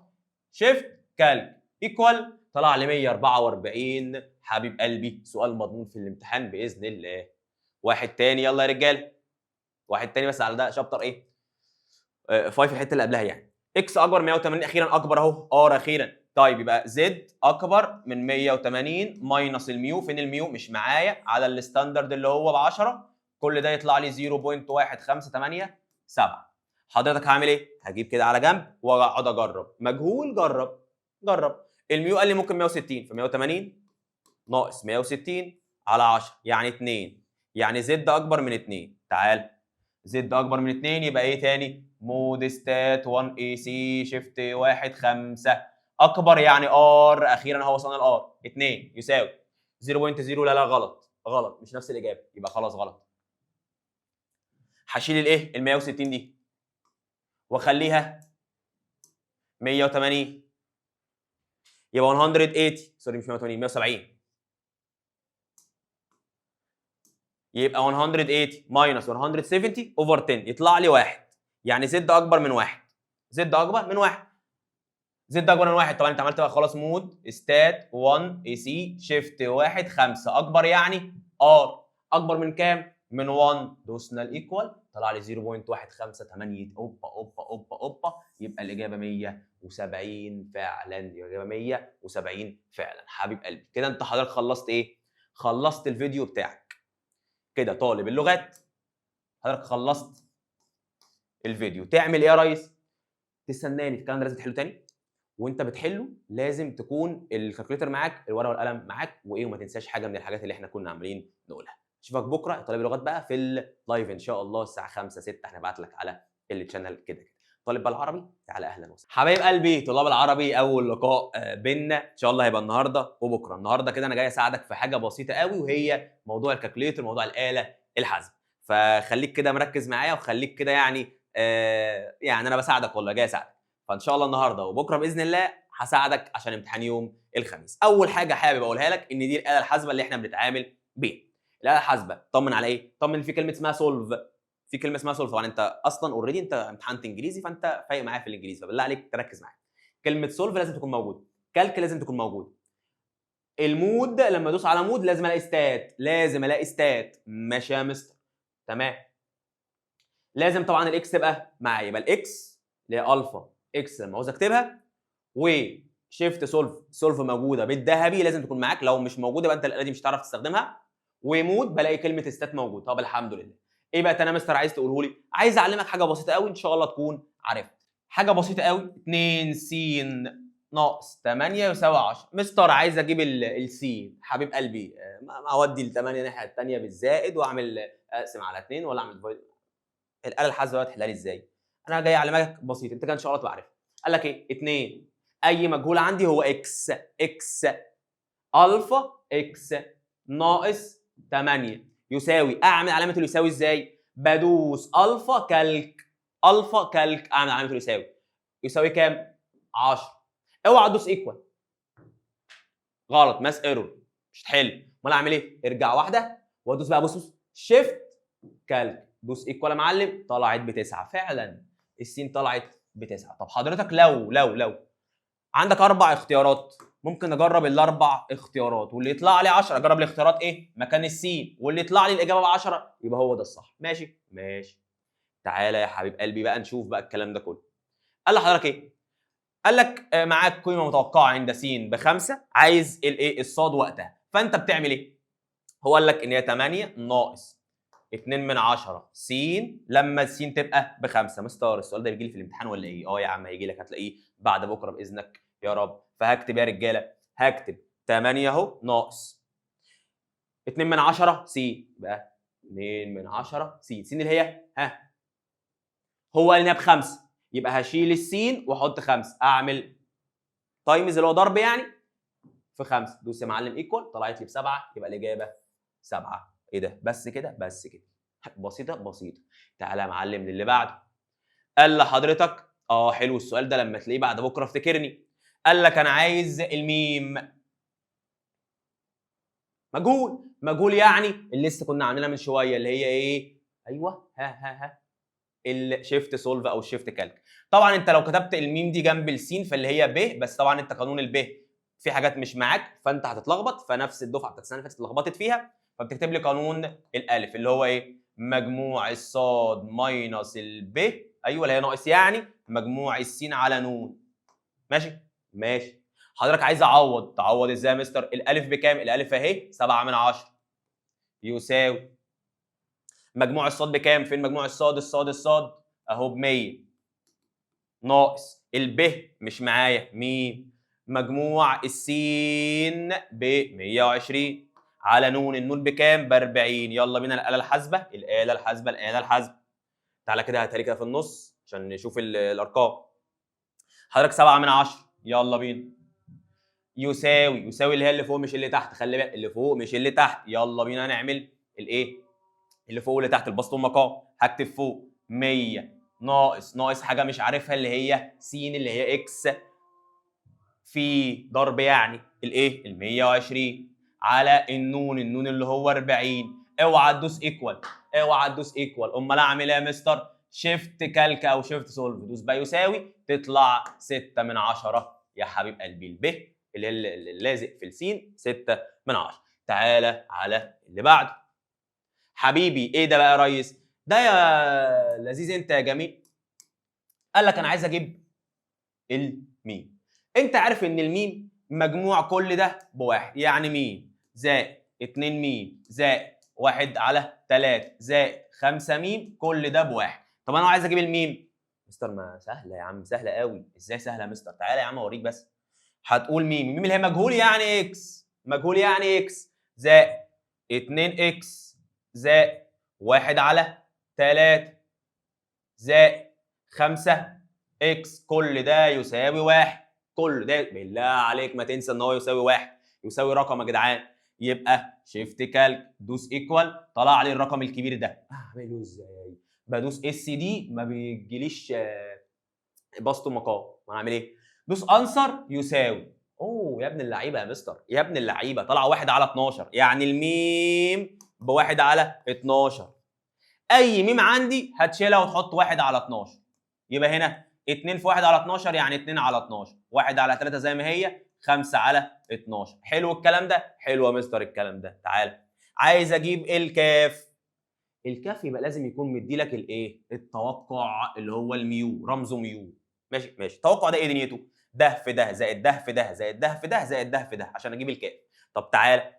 shift calc equal، طلع لي 144. حبيب قلبي، سؤال مضمون في الامتحان باذن الله. واحد تاني، يلا يا رجاله، واحد تاني بس على ده chapter ايه؟ 5، الحتة اللي قبلها يعني. X اكبر 180، اخيرا اكبر اهو، R اخيرا. طيب يبقى Z اكبر من 180 minus ال mu، فين ال mu؟ مش معايا، على ال standard اللي هو ب 10، كل ده يطلع لي 0.1587. حضرتك هعمل ايه؟ هجيب كده على جنب واقعد اجرب، مجهول، جرب جرب. ال mu قال لي ممكن 160، ف 180 ناقص 160 على 10 يعني 2، يعني Z اكبر من 2. تعال Z اكبر من 2 يبقى ايه تاني؟ mode stat 1 AC shift 1 5 اكبر يعني R، اخيرا هو وصلنا ل R 2 يساوي 0.0. لا لا غلط غلط، مش نفس الاجابة، يبقى خلاص غلط. هشيل الايه؟ ال 160 دي واخليها 180، يبقى 180، sorry مش 180، 170، يبقى 180 minus 170 over 10 يطلع لي 1، يعني Z اكبر من 1، Z اكبر من 1، Z اكبر من 1. طبعا انت عملت بقى خلاص mode stat 1 AC shift 1 5 اكبر يعني R اكبر من كام؟ من 1. دوسنا ال equal طلع لي 0.158. اوبا اوبا اوبا اوبا، يبقى الاجابة 170 فعلا، الاجابة 170 فعلا. حبيب قلبي كده انت حضرتك خلصت ايه؟ خلصت الفيديو بتاعك كده طالب اللغات، حضرتك خلصت الفيديو. تعمل ايه يا ريس؟ تستناني، الكلام ده لازم تحله تاني، وانت بتحله لازم تكون ال calculator معاك، الورقة والقلم معاك، وايه، وما تنساش حاجة من الحاجات اللي احنا كنا عاملين نقولها. اشوفك بكره طالب اللغات بقى في ال live ان شاء الله الساعة 5 6، هنبعت لك على ال channel كده كده. طالب بقى العربي تعالى اهلا وسهلا. حبايب قلبي طلاب العربي، اول لقاء بينا ان شاء الله هيبقى النهارده وبكره. النهارده كده انا جاي اساعدك في حاجة بسيطة قوي، وهي موضوع ال calculator، موضوع الاله الحاسبة. فخليك كده مركز معايا، وخليك كده يعني يعني انا بساعدك والله، جاي اساعدك. فان شاء الله النهارده وبكره باذن الله هساعدك عشان امتحان يوم الخميس. اول حاجة حابب اقولها لك ان دي الاله الحاسبة اللي احنا بنتعامل بيها. الاله الحاسبة طمن على ايه؟ طمن في كلمة اسمها solve، في كلمة اسمها solve. طبعا انت اصلا already انت امتحنت انجليزي فانت فايق معايا في الانجليزي، فبالله عليك تركز معايا. كلمة solve لازم تكون موجودة، calc لازم تكون موجودة. ال mode لما ادوس على mode لازم الاقي stat، لازم الاقي stat. ماشي يا مستر، تمام. لازم طبعا ال X تبقى معايا، يبقى ال X اللي هي alpha X لما عاوز اكتبها، و shift solve، solve موجودة بالذهبي لازم تكون معاك، لو مش موجودة يبقى انت الاله دي مش هتعرف تستخدمها. و mode بلاقي كلمة stat موجود. طب الحمد لله. ايه بقى تاني يا مستر عايز تقوله لي؟ عايز اعلمك حاجة بسيطة قوي ان شاء الله تكون عارفها. حاجة بسيطة قوي، 2 س ناقص 8 يساوي 10. مستر عايز اجيب السين، حبيب قلبي ما اودي ال 8 الناحية الثانية بالزائد واعمل اقسم على 2 ولا اعمل divide. الاله الحاسبة تحلها لي ازاي؟ انا جاي اعلمك بسيط، انت كده ان شاء الله تبقى عارفها. قال لك ايه؟ 2 اي مجهول عندي هو X، X alpha X ناقص 8 يساوي، اعمل علامة اليساوي ازاي؟ بدوس alpha calc، alpha calc، اعمل علامة اليساوي، يساوي كام؟ 10. اوعى تدوس equal، غلط، math error، مش هتحل. امال اعمل ايه؟ ارجع واحدة وادوس بقى، بص shift calc، دوس equal يا معلم، طلعت بتسعة فعلا، السين طلعت بتسعة. طب حضرتك لو عندك 4 اختيارات، ممكن اجرب الاربع اختيارات واللي يطلع لي 10، اجرب الاختيارات ايه؟ مكان السين، واللي يطلع لي الاجابة ب 10 يبقى هو ده الصح. ماشي ماشي. تعالى يا حبيب قلبي بقى نشوف بقى الكلام ده كله. قال لحضرتك ايه؟ قال لك معاك قيمة متوقعه عند س ب5، عايز الايه؟ الصاد وقتها. فانت بتعمل ايه؟ هو قال لك ان هي 8 ناقص 2 من 10 س لما السين تبقى ب5. مستر السؤال ده بيجي لي في الامتحان ولا ايه؟ اه يا عم هيجي لك، هتلاقيه بعد بكره باذنك يا رب. فهكتب يا رجاله، هكتب 8 اهو ناقص 2 من 10 س، يبقى 2 من 10 س، س اللي هي ها هو قال انها ب5، يبقى هشيل السين واحط 5، اعمل times اللي هو ضرب يعني في 5، دوس يا معلم equal، طلعت لي ب7، يبقى الاجابة 7. ايه ده؟ بس كده؟ بس كده. بسيطة بسيطة. تعالى يا معلم للي بعده. قال لحضرتك حلو السؤال ده، لما تلاقيه بعد بكره افتكرني. قال لك انا عايز الميم مجهول، مجهول يعني اللي لسه كنا عاملينها من شوية اللي هي ايه؟ ايوه ها ها ها ال shift solve او ال shift calc. طبعا انت لو كتبت الميم دي جنب السين فاللي هي ب، بس طبعا انت قانون الب في حاجات مش معاك فانت هتتلخبط، فنفس الدفعة بتاعت السنة اللي فاتت اتلخبطت فيها، فبتكتب لي قانون الالف اللي هو ايه؟ مجموع الصاد minus الب، ايوه اللي هي ناقص يعني مجموع السين على نون. ماشي ماشي. حضرتك عايز اعوض، تعوض ازاي يا مستر؟ الالف بكام؟ الالف اهي 7 من 10 يساوي مجموع الصاد بكام؟ فين مجموع الصاد؟ الصاد الصاد اهو ب 100 ناقص الب مش معايا ميم، مجموع السين ب 120 على نون، النون بكام؟ ب 40. يلا بينا الاله الحاسبة، الاله الحاسبة، الاله الحاسبة. تعالى كده هاتها لي كده في النص عشان نشوف الارقام. حضرتك 7 من 10، يلا بينا يساوي، يساوي اللي هي اللي فوق مش اللي تحت، خلي بالك اللي فوق مش اللي تحت. يلا بينا نعمل الايه؟ اللي فوق واللي تحت، البسط والمقام. هكتب فوق 100 ناقص ناقص حاجة مش عارفها اللي هي س اللي هي X في ضرب يعني الايه؟ ال 120 على النون، النون اللي هو 40. اوعى تدوس equal، اوعى تدوس equal. امال اعمل ايه يا مستر؟ shift calc او shift solve، دوس بقى يساوي، تطلع 6 من 10 يا حبيب قلبي. الب اللي هي اللازق في السين 6 من 10. تعالى على اللي بعده حبيبي. ايه ده بقى يا ريس؟ ده يا لذيذ انت يا جميل. قال لك انا عايز اجيب الميم. انت عارف ان الميم مجموع كل ده بواحد، يعني ميم زائد 2 ميم زائد 1 على 3 زائد 5 ميم، كل ده بواحد. طب انا عايز اجيب الميم مستر. ما سهلة يا عم، سهلة قوي. ازاي سهلة يا مستر؟ تعالى يا عم اوريك. بس هتقول ميم، الميم اللي هي مجهول يعني X، مجهول يعني X زائد 2 X زائد 1 على 3 زائد 5 X، كل ده يساوي واحد. كل ده بالله عليك ما تنسى ان هو يساوي واحد، يساوي رقم يا جدعان. يبقى shift calc، دوس equal، طلع لي الرقم الكبير ده. اعمله ازاي؟ بدوس SD ما بيجيليش بسط مقام، ما اعمل ايه؟ دوس answer يساوي. اوه يا ابن اللعيبة يا مستر، يا ابن اللعيبه، طلع 1 على 12، يعني الميم بواحد على 12. اي ميم عندي هتشيلها وتحط 1 على 12. يبقى هنا 2 في 1 على 12 يعني 2 على 12، 1 على 3 زي ما هي، 5 على 12. حلو الكلام ده؟ حلو يا مستر الكلام ده. تعالى عايز اجيب الكاف. الكاف يبقى لازم يكون مدي لك الايه؟ التوقع اللي هو ال mu، رمزه mu. ماشي ماشي. التوقع ده ايه دنيته؟ ده في ده زائد ده في ده زائد ده في ده زائد ده في ده عشان اجيب الكاف. طب تعالى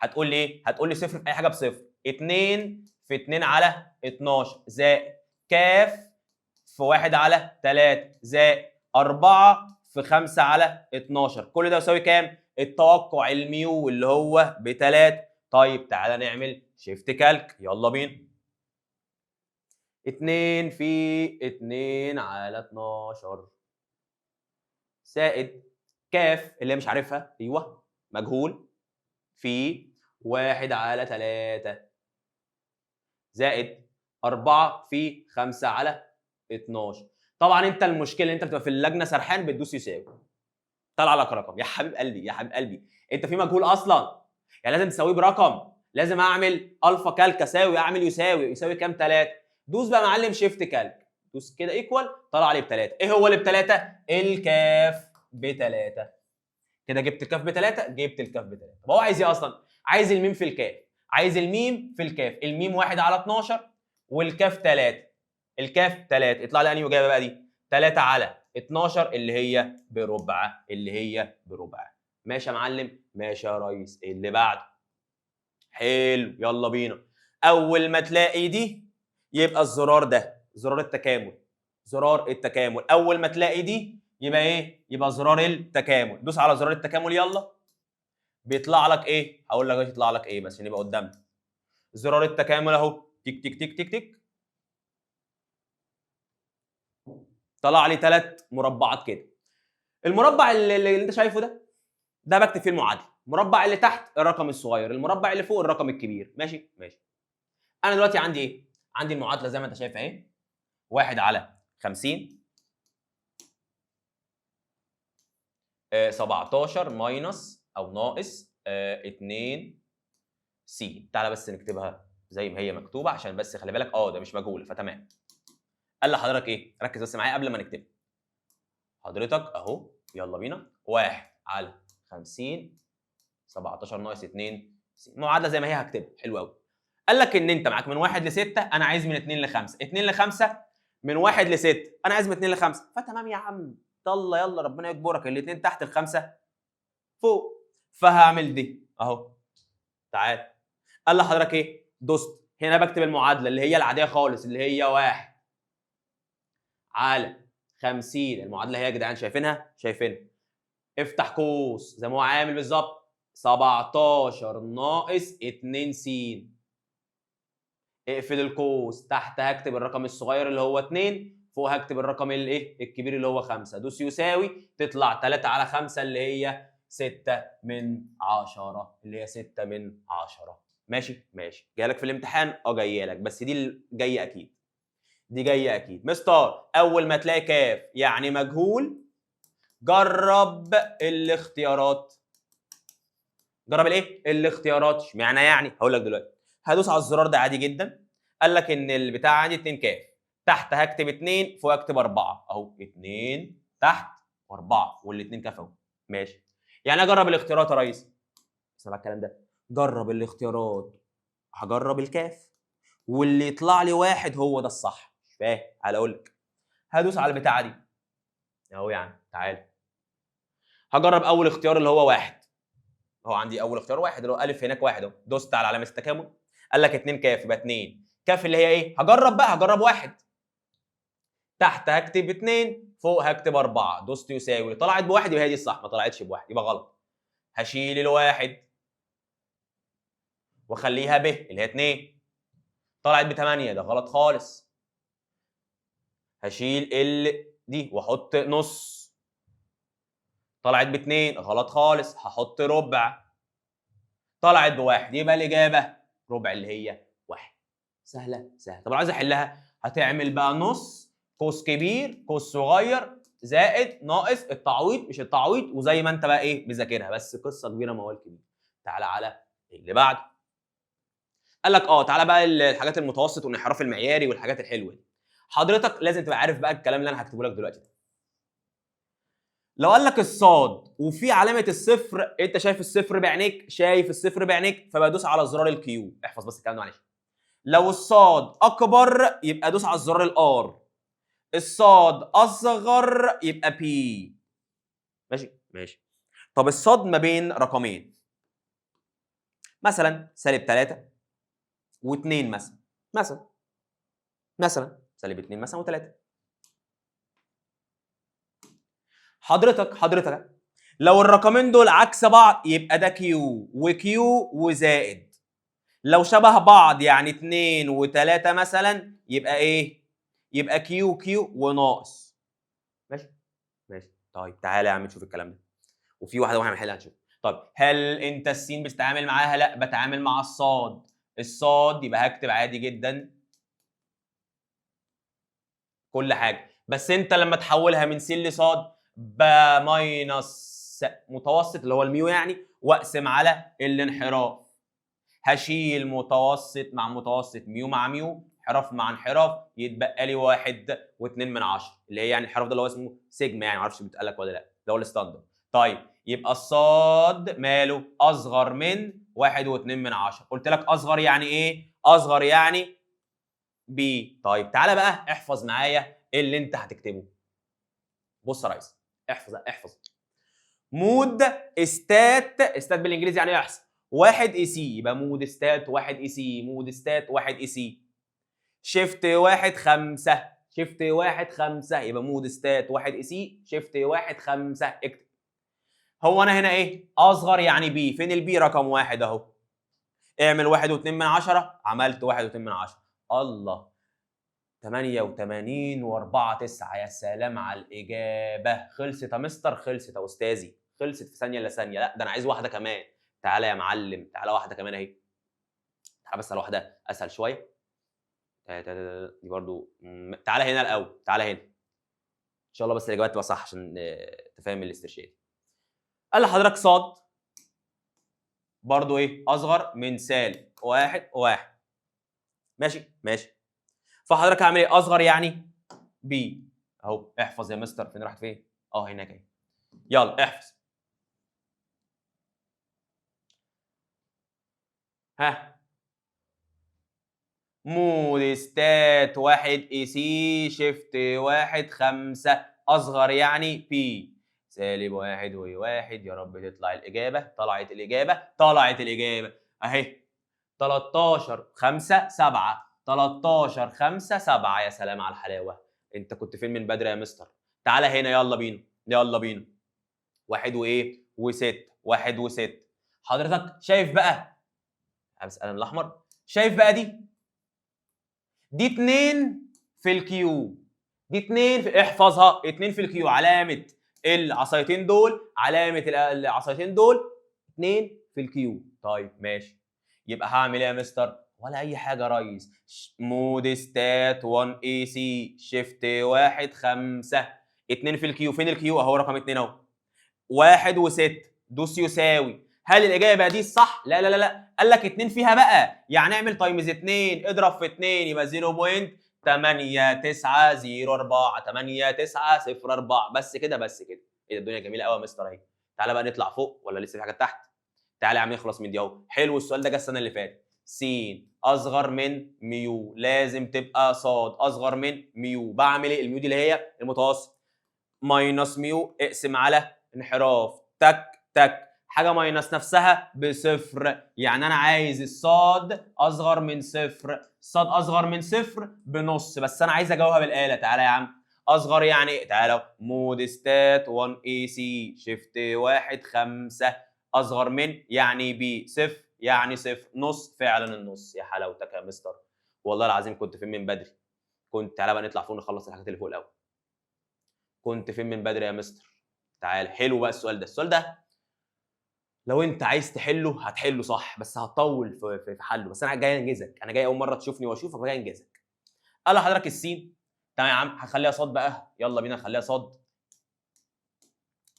هتقول لي ايه؟ هتقول لي صفر في اي حاجة بصفر. 2 في 2 على 12 زائد كاف في 1 على 3 زائد 4 في 5 على 12، كل ده يساوي كام؟ التوقع ال mu اللي هو ب 3. طيب تعالى نعمل shift calc، يلا بينا. 2 في 2 على 12 زائد كاف اللي هي مش عارفها، ايوه مجهول، في 1 على 3 زائد 4 في 5 على 12. طبعا انت المشكلة انت بتبقى في اللجنة سرحان، بتدوس يساوي، طلع لك رقم. يا حبيب قلبي، يا حبيب قلبي، انت في مجهول اصلا، يعني لازم تساويه برقم. لازم اعمل alpha calc اساوي، اعمل يساوي، يساوي كام؟ 3. دوس بقى معلم shift calc، دوس كده equal، طلع لي ب 3. ايه هو اللي ب 3؟ الكاف ب 3. كده جبت الكاف ب 3، جبت الكاف ب 3. طب هو عايز ايه اصلا؟ عايز الميم في الكاف، عايز الميم في الكاف. الميم 1 على 12 والكاف 3، الكاف 3. يطلع لي انهي اجابه بقى دي؟ 3 على 12 اللي هي بربع، اللي هي بربع. ماشي يا معلم؟ ماشي يا ريس. اللي بعده حلو، يلا بينا. اول ما تلاقي دي يبقى الزرار ده زرار التكامل، زرار التكامل. اول ما تلاقي دي يبقى ايه؟ يبقى زرار التكامل. دوس على زرار التكامل، يلا. بيطلع لك ايه؟ هقول لك يطلع لك ايه بس عشان يبقى قدامنا. زرار التكامل اهو، تك تك تك تك تك، طلع لي 3 مربعات كده. المربع اللي انت شايفه ده، ده بكتب فيه المعادلة. المربع اللي تحت الرقم الصغير، المربع اللي فوق الرقم الكبير. ماشي ماشي. انا دلوقتي عندي ايه؟ عندي المعادلة زي ما انت شايف اهي، 1 على 50، 17 minus او ناقص، 2 س. تعالى بس نكتبها زي ما هي مكتوبة عشان بس خلي بالك، ده مش مجهول، فتمام. قال لحضرتك ايه؟ ركز بس معايا قبل ما نكتبها. حضرتك اهو، يلا بينا. 1 على 50، 17 ناقص 2 س. معادلة زي ما هي هكتبها. حلو قوي. قال لك ان انت معاك من 1 ل 6، انا عايز من 2 ل 5، 2 ل 5، من 1 ل 6، انا عايز من 2 ل 5، فتمام يا عم. يلا يلا ربنا يجبرك، الاثنين تحت الخمسة فوق، فهعمل دي اهو. تعال قال لحضرتك ايه؟ دوست هنا بكتب المعادلة اللي هي العادية خالص اللي هي 1 على 50. المعادلة هي يا جدعان شايفينها؟ شايفينها. افتح قوس زي ما هو عامل بالظبط، 17 ناقص 2 س، اقفل القوس، تحت هكتب الرقم الصغير اللي هو 2، فوق هكتب الرقم الايه الكبير اللي هو 5، دوس يساوي، تطلع 3 على 5 اللي هي 6 من 10، اللي هي 6 من 10. ماشي ماشي. جايلك في الامتحان؟ اه جايلك، بس دي جاية اكيد، دي جاية اكيد. مستر اول ما تلاقي كاف يعني مجهول، جرب الاختيارات. جرب الايه؟ الاختيارات. اشمعنى يعني؟ هقول لك دلوقتي. هدوس على الزرار ده عادي جدا، قال لك ان البتاع عندي 2 كاف، تحت هكتب 2، فوق اكتب 4 اهو، 2 تحت و4 والاثنين كاف اهو. ماشي. يعني اجرب الاختيارات يا ريس؟ اسمع الكلام ده، جرب الاختيارات. هجرب الكاف واللي يطلع لي 1 هو ده الصح. مش فاهم؟ على اقول لك هدوس على البتاعه دي اهو. يعني تعال هجرب اول اختيار اللي هو 1، هو عندي اول اختيار 1 اللي هو الف هناك 1 اهو. دوست على علامة التكامل، قال لك 2 كاف، يبقى 2 كاف اللي هي ايه؟ هجرب بقى، هجرب 1، تحت هكتب 2، فوق هكتب 4، دوست يساوي، طلعت بواحد يبقى هي دي الصح، ما طلعتش بواحد يبقى غلط. هشيل الواحد واخليها ب اللي هي 2، طلعت ب8 ده غلط خالص. هشيل ال دي واحط نص، طلعت ب2 غلط خالص، هحط ربع، طلعت ب1 يبقى الاجابة ربع اللي هي 1. سهلة سهلة. طب لو عايز احلها هتعمل بقى نص قوس كبير قوس صغير زائد ناقص التعويض مش التعويض، وزي ما انت بقى ايه مذاكرها، بس قصة كبيرة موال كبير. تعالى على اللي بعده. قال لك تعالى بقى الحاجات المتوسط والانحراف المعياري والحاجات الحلوة دي. حضرتك لازم تبقى عارف بقى الكلام اللي انا هكتبه لك دلوقتي ده. لو قال لك الصاد وفي علامة الصفر، انت شايف الصفر بعينيك، شايف الصفر بعينيك، فبدوس على زرار ال Q. احفظ بس الكلام ده معلش. لو الصاد اكبر يبقى دوس على زرار ال R، الصاد اصغر يبقى P. ماشي ماشي. طب الصاد ما بين رقمين مثلا سالب 3 و2 مثلا، مثلا مثلا سالب 2 مثلا و3. حضرتك لو الرقمين دول عكس بعض يبقى ده Q و Q وزائد. لو شبه بعض يعني 2 و3 مثلا يبقى ايه؟ يبقى Q Q وناقص. ماشي ماشي. طيب تعالى يا عم نشوف الكلام ده، وفي واحدة واحنا بنحلها هنشوف. طب هل انت السين بتتعامل معاها؟ لا، بتعامل مع الصاد. الصاد يبقى هكتب عادي جدا كل حاجة، بس انت لما تحولها من س لصاد ب minus متوسط اللي هو ال mu يعني، واقسم على الانحراف. هشيل متوسط مع متوسط، mu مع mu، انحراف مع انحراف، يتبقى لي 1.2 اللي هي يعني الانحراف ده اللي هو اسمه سيجما، يعني معرفش بيتقال لك ولا لا، ده هو ال standard. طيب يبقى الصاد ماله؟ اصغر من 1.2. قلت لك اصغر يعني ايه؟ اصغر يعني P. طيب تعالى بقى احفظ معايا ايه اللي انت هتكتبه. بص يا ريس، احفظ احفظ. mode stat، stat بالانجليزي يعني احصى، 1 AC، يبقى mode stat 1 AC، mode stat 1 AC، shift 1 5، shift 1 5، يبقى mode stat 1 AC، shift 1 5. اكتب. هو انا هنا ايه؟ اصغر يعني P. فين ال P؟ رقم 1 اهو. اعمل 1.2، عملت 1.2. الله، 88.49. يا سلام على الاجابة. خلصت يا مستر، خلصت يا استاذي، خلصت في ثانية الا ثانية. لا ده انا عايز واحدة كمان. تعالى يا معلم، تعالى واحدة كمان اهي. تعالى بس على واحدة اسهل شوية. دي برضو تعالى هنا الاول، تعالى هنا ان شاء الله بس الاجابات تبقى صح عشان تفهم الاسترشاد. قال لحضرتك صاد برضو ايه؟ اصغر من سالب 1 1. ماشي ماشي. فحضرتك هعمل ايه؟ اصغر يعني P اهو. احفظ يا مستر. فين راحت؟ فين؟ هناك اهي. يلا احفظ. ها، mode stat 1 AC، shift 1 5. اصغر يعني P سالب 1 و1. يا رب تطلع الاجابة. طلعت الاجابة، طلعت الاجابة اهي 13 5 7، 13 5 7. يا سلام على الحلاوة، انت كنت فين من بدري يا مستر؟ تعالى هنا، يلا بينا يلا بينا. 1 وايه؟ و6، 1 و6. حضرتك شايف بقى، بس القلم الاحمر، شايف بقى دي 2 في ال Q، دي 2 في، احفظها 2 في ال Q، علامة العصايتين دول، علامة العصايتين دول 2 في ال Q. طيب ماشي، يبقى هعمل ايه يا مستر؟ ولا اي حاجة يا ريس. mode stat 1 A C shift 1 5 2 في ال Q. فين ال Q؟ اهو رقم 2 اهو، 1 و6، دوس يساوي. هل الاجابة دي صح؟ لا لا لا لا، قال لك 2 فيها بقى، يعني اعمل times 2، اضرب في 2 يبقى 0.8904 8904. بس كده بس كده. ايه ده، الدنيا جميلة قوي يا مستر اهي. تعالى بقى نطلع فوق ولا لسه في حاجة تحت؟ تعالى يا عم نخلص من دي اهو. حلو السؤال ده جه السنة اللي فاتت. س اصغر من mu، لازم تبقى صاد اصغر من mu. بعمل ايه؟ ال mu دي اللي هي المتوسط، minus mu اقسم على انحراف، تك تك، حاجة minus نفسها بصفر، يعني انا عايز الصاد اصغر من صفر، الصاد اصغر من صفر بنص، بس انا عايز اجاوبها بالاله. تعالى يا عم، اصغر يعني تعالى mode stat 1 A C shift 1 5 اصغر من يعني P صفر، يعني صفر نص، فعلا النص. يا حلاوتك يا مستر، والله العظيم كنت فين من بدري. كنت، تعالى بقى نطلع فوق نخلص الحاجات اللي فوق الاول. كنت فين من بدري يا مستر؟ تعال، حلو بقى السؤال ده. السؤال ده لو انت عايز تحله هتحله صح، بس هتطول في حله، بس انا جاي انجزك، انا جاي اول مرة تشوفني واشوفك وجاي انجزك. قال لحضرتك السين، تمام يا عم، هخليها صاد بقى، يلا بينا نخليها صاد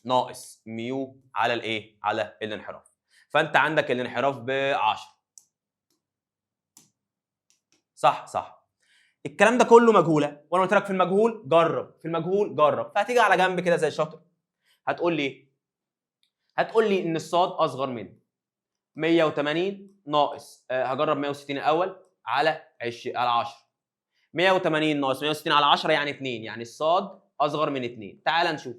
ناقص mu على الايه؟ على الانحراف. فانت عندك الانحراف ب 10، صح صح. الكلام ده كله مجهولة، وانا قلت لك في المجهول جرب، في المجهول جرب. فهتيجي على جنب كده زي الشاطر، هتقول لي ايه؟ هتقول لي ان الصاد اصغر من 180 ناقص هجرب 160 الاول على على 10. 180 ناقص 160 على 10 يعني 2، يعني الصاد اصغر من 2. تعال نشوف.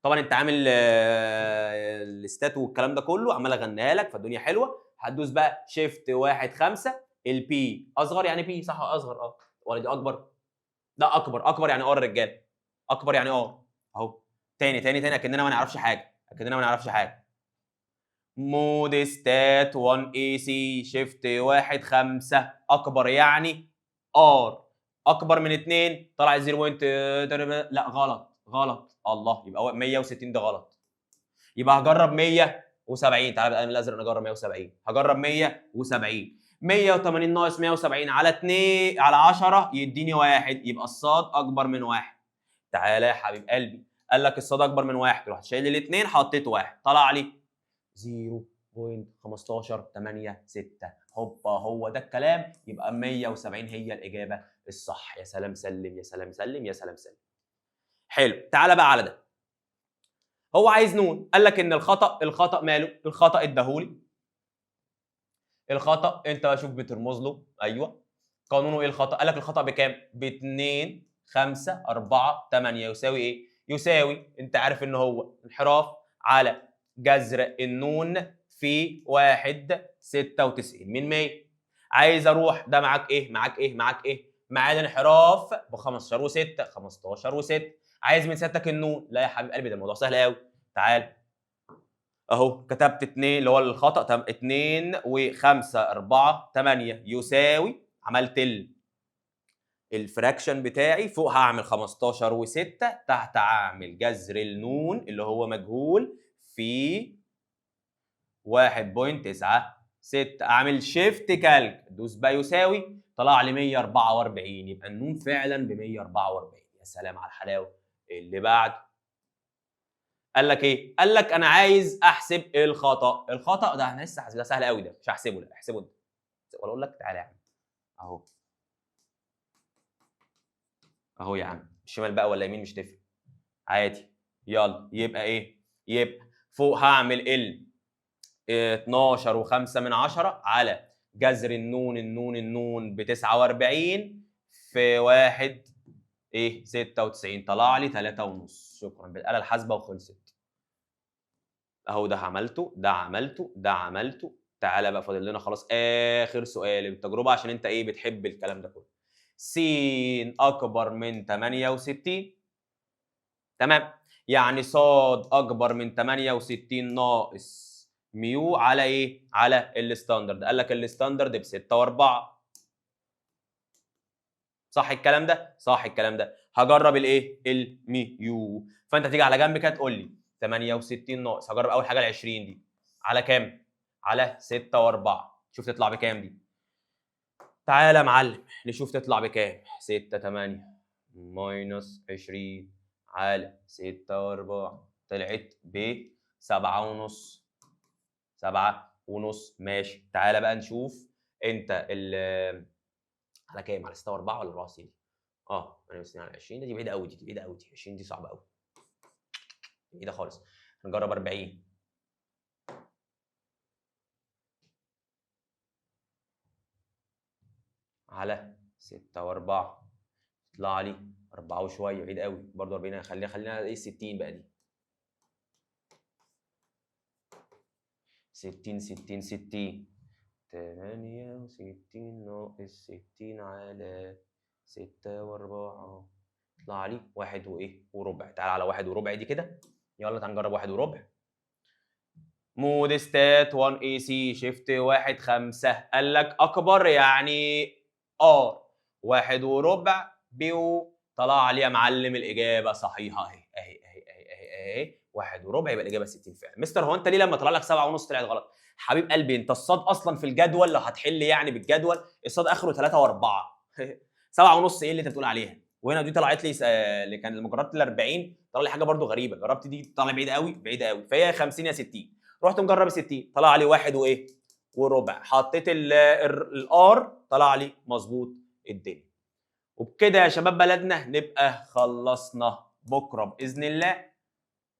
طبعا انت عامل ال stat والكلام ده كله، عمال اغنيها لك، فالدنيا حلوة. هتدوس بقى shift 1 5، ال P اصغر يعني P صح، اصغر ولا دي اكبر؟ لا اكبر، اكبر يعني R الرجالة، اكبر يعني R اهو. تاني تاني تاني، اكننا ما نعرفش حاجة، اكننا ما نعرفش حاجة. mode stat 1 A C shift 1 5 اكبر يعني R اكبر من 2، طلع 0 point، لا غلط غلط، الله، يبقى 160 ده غلط، يبقى هجرب 170. تعالى بالقلم الازرق نجرب 170، هجرب 170. 180 ناقص 170 على 2 على 10 يديني 1، يبقى الصاد اكبر من 1. تعالى يا حبيب قلبي، قال لك الصاد اكبر من 1، رحت شايل الاثنين حطيت 1، طلع لي 0.1586. هوبا، هو ده الكلام، يبقى 170 هي الاجابة الصح. يا سلام سلم، يا سلام سلم، يا سلام سلم. حلو، تعالى بقى على ده. هو عايز نون، قال لك ان الخطا، الخطا ماله؟ الخطا اداهولي، الخطا انت بقى شوف بترمز له، ايوه قانونه ايه الخطا؟ قال لك الخطا بكام؟ ب 2 5 4 8 يساوي ايه؟ يساوي، انت عارف ان هو انحراف على جذر النون في 1 96 من 100. عايز اروح ده معاك ايه؟ معاك ايه؟ معاك ايه؟ معايا الانحراف ب 15 و6، 15 و6. عايز من سيادتك النون، لا يا حبيب قلبي ده الموضوع سهل قوي. تعال اهو، كتبت 2 اللي هو الخطا، طب 2 و5 4 8 يساوي، عملت ال fraction بتاعي فوق هعمل 15 و6، تحت هعمل جذر النون اللي هو مجهول في 1.96، اعمل shift calc، دوس بقى يساوي، طلع لي 144، يبقى النون فعلا ب 144. يا سلام على الحلاوة. اللي بعد قال لك ايه؟ قال لك انا عايز احسب الخطا. الخطا ده احنا لسه حاسبه، ده سهل قوي، ده مش هحسبه، لا احسبه انت، ولا اقول لك تعالى يا عم اهو اهو يا عم، شمال بقى ولا يمين مش تفرق عادي. يلا يبقى ايه؟ يبقى فوق هعمل ال 12 و5 من 10 على جذر النون النون النون ب 49 في 1. ايه 96، طلع لي 3.5. شكرا، بالاله الحاسبة وخلصت. اهو ده عملته، ده عملته، ده عملته. تعالى بقى فاضل لنا خلاص اخر سؤال بالتجربة، عشان انت ايه بتحب الكلام ده كله. س اكبر من 68، تمام، يعني ص اكبر من 68 ناقص mu على ايه؟ على ال standard. قال لك ال standard ب 6 و4. صح الكلام ده؟ صح الكلام ده. هجرب الايه؟ ال mu. فانت تيجي على جنب كده تقول لي 68 ناقص، هجرب اول حاجة ال 20 دي على كام؟ على 6 و4. شوف تطلع بكام دي. تعالى يا معلم نشوف تطلع بكام. 6 8 minus 20 على 6 و4، طلعت ب 7.5. 7.5 ماشي. تعالى بقى نشوف انت ال على كام؟ على 6 و4 ولا 64؟ 68 على 20، دي بعيدة قوي، دي بعيدة قوي، دي 20 دي صعبة قوي، بعيدة خالص. نجرب 40. على 6 و4، يطلع لي 4 وشوية، بعيد قوي برضه 40. خلينا ايه 60 بقى دي. 60 60 60، 68 ناقص 60 على 6 و4، يطلع لي 1 وايه؟ وربع. تعال على 1 وربع دي كده، يلا تعال نجرب 1 وربع. mode stat 1 AC shift 1 5، قال لك اكبر يعني R 1 وربع بيو، طلع لي يا معلم الاجابة صحيحه اهي اهي اهي اهي اهي اهي، 1 وربع، يبقى الاجابة 60 فعلا. مستر هو انت ليه لما طلع لك 7.5 طلعت غلط؟ حبيب قلبي انت الصاد اصلا في الجدول لو هتحل يعني بالجدول الصاد اخره 3 و4. 7.5 ايه اللي انت بتقول عليها؟ وهنا دي طلعت لي اللي كان لما جربت ال 40 طلع لي حاجة برده غريبة، جربت دي طلع بعيدة قوي بعيدة قوي، فهي 50 يا 60. رحت مجرب 60 طلع لي 1 وايه؟ وربع. حطيت ال R طلع لي مظبوط الدنيا. وبكده يا شباب بلدنا نبقى خلصنا. بكره باذن الله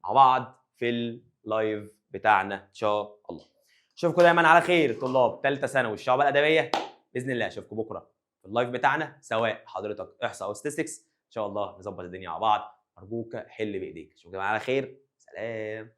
مع بعض في ال live بتاعنا ان شاء الله. اشوفكم دايما على خير طلاب ثالثة ثانوي الشعب الادبية باذن الله. اشوفكم بكره في ال live بتاعنا، سواء حضرتك احصاء او statistics، ان شاء الله نظبط الدنيا مع بعض. ارجوك حل بايديك. اشوفكم على خير، سلام.